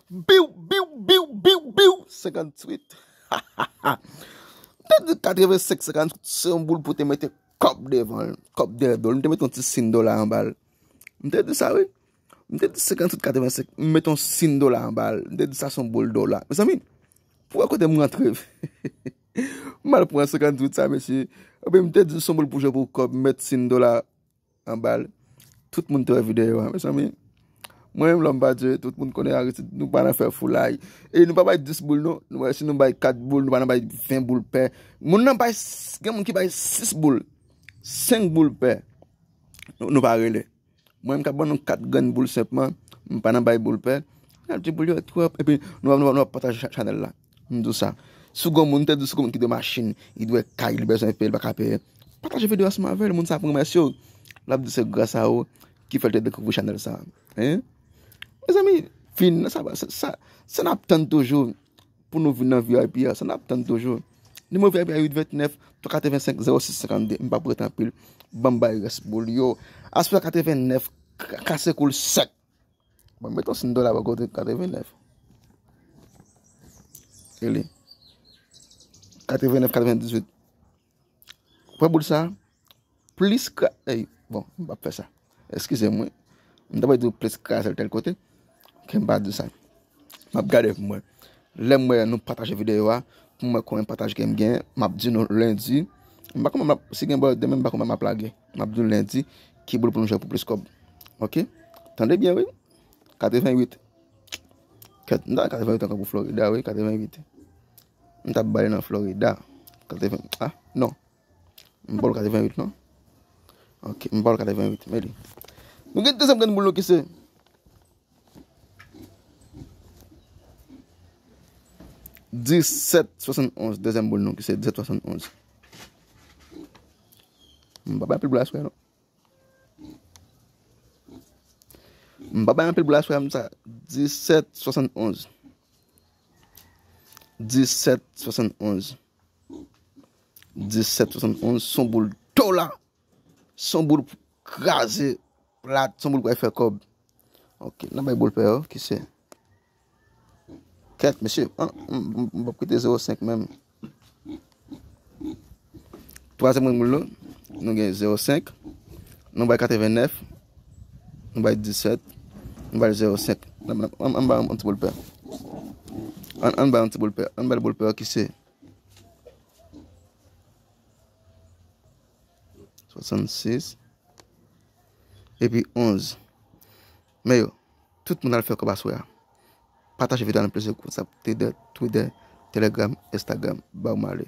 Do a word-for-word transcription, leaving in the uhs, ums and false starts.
Biw, biw, biw, biw, biw, senkanntuit. M te di katrevensenk, senkanntuit se yon boul pou te mete kòb devan l, kòb dèyè do l. M te mete yon ti siy dola anba l. M te di sa, wi. M te di senkanntuit, katrevensenk, m mete yon siy dola anba l. M te di sa se yon boul dola. Mezanmi, pou wè kote m rantre. M al pran senkanntuit sa, mesye. Epi m te di se yon boul pou jwe pou kòb, m met siy dola anba l. Tout moun te wè videyo a, mezanmi. Mwen menm, lòm pa Dye, tout moun konnen Aritid, nou pa nan fè foulay. E nou pa bay dis boul, non. Nou bay, si nou bay kat boul, nou pa nan bay ven boul pè. Moun nan bay, s- gen moun ki bay sis boul, senk boul pè. Nou, nou pa rele. Mwen, m ka ban nou kat grenn boul senpman, m pa nan bay boul pè. N ap di boul yo twòp, epi nou, nou, nou ap pataje cha- chanèl la. M di w sa. Si w gon moun, te di si w gon moun ki dwe machin, li dwe kay, li bezwen peye, li pa ka peye. Pataje videyo ansanm avè l, moun sa ap remèsye w. L ap di se gras a ou ki fè l te dekouvri chanèl sa. Hein? Mezanmi, vin, sa, sa, sa, sa n ap tann toujou pou nou vin nan V I P a, sa n ap tann toujou. Nimewo V I P a uit vennèf, twa katrevensenk, zewo sis senkannde, m p ap rete anpil. Ban m bay rès boul yo. Aswè katrevennèf, ka- kase kou l sèk. Bon, met yon siy dola bò kote katrevennèf. Rele. Katrevennèf, katrevendizuit. Pran boul sa. Plis kra-, ey, bon, m p ap fè sa. Eskize m, wi. M ta pral di w plis kraze l tèl kote. Ke m pa di sa. M ap gade pou m wè. Lè m wè nou pataje videyo a, pou m wè konbyen pataj ke m gen, m ap di nou lendi. M pa konn, m ap, si gen bò demen, m pa konn m ap lage. M ap di nou lendi, ki boul pou nou jwe pou plis kòb. Oke? Tande byen, wi. Katrevenwit. Kèt, m ta katrevenwit ankò pou Florida, wi, katrevenwit. M t ap ba li nan Florida. Katreven, ah, non. M pa w katrevenwit, non. Ok, m pa w katrevenwit, men li. Nou gen dezyèm grenn boul nou ki se disèt swasannonz, dezyèm boul nou ki se disèt swasannonz. M pa bay anpil boul aswè, non. M pa bay anpil boul aswè, m sa disèt swasannonz. Disèt swasannonz. Disèt swasannonz, se yon boul dola. Se yon boul pou kraze plat, se yon boul pou al fè kòb. Ok, n a bay boul pè yo, ki se. Kèt, mesye, an, m, m, m p ap kite zewo senk menm. Twazyèm grenn boul nou, nou gen zewo senk, nou bay katrevennèf, nou bay disèt, nou bay zewo senk. Ann, ann, ann bay yon ti boul pè. Ann, ann bay yon ti boul pè. Ann bay boul pè ki se swasannsis, epi onz. Men yo, tout moun al fè kòb aswè a. Pataje videyo a nan plizyè gwoup, WhatsApp, Twitter, Twitter, Telegram, Instagram. Ba w male.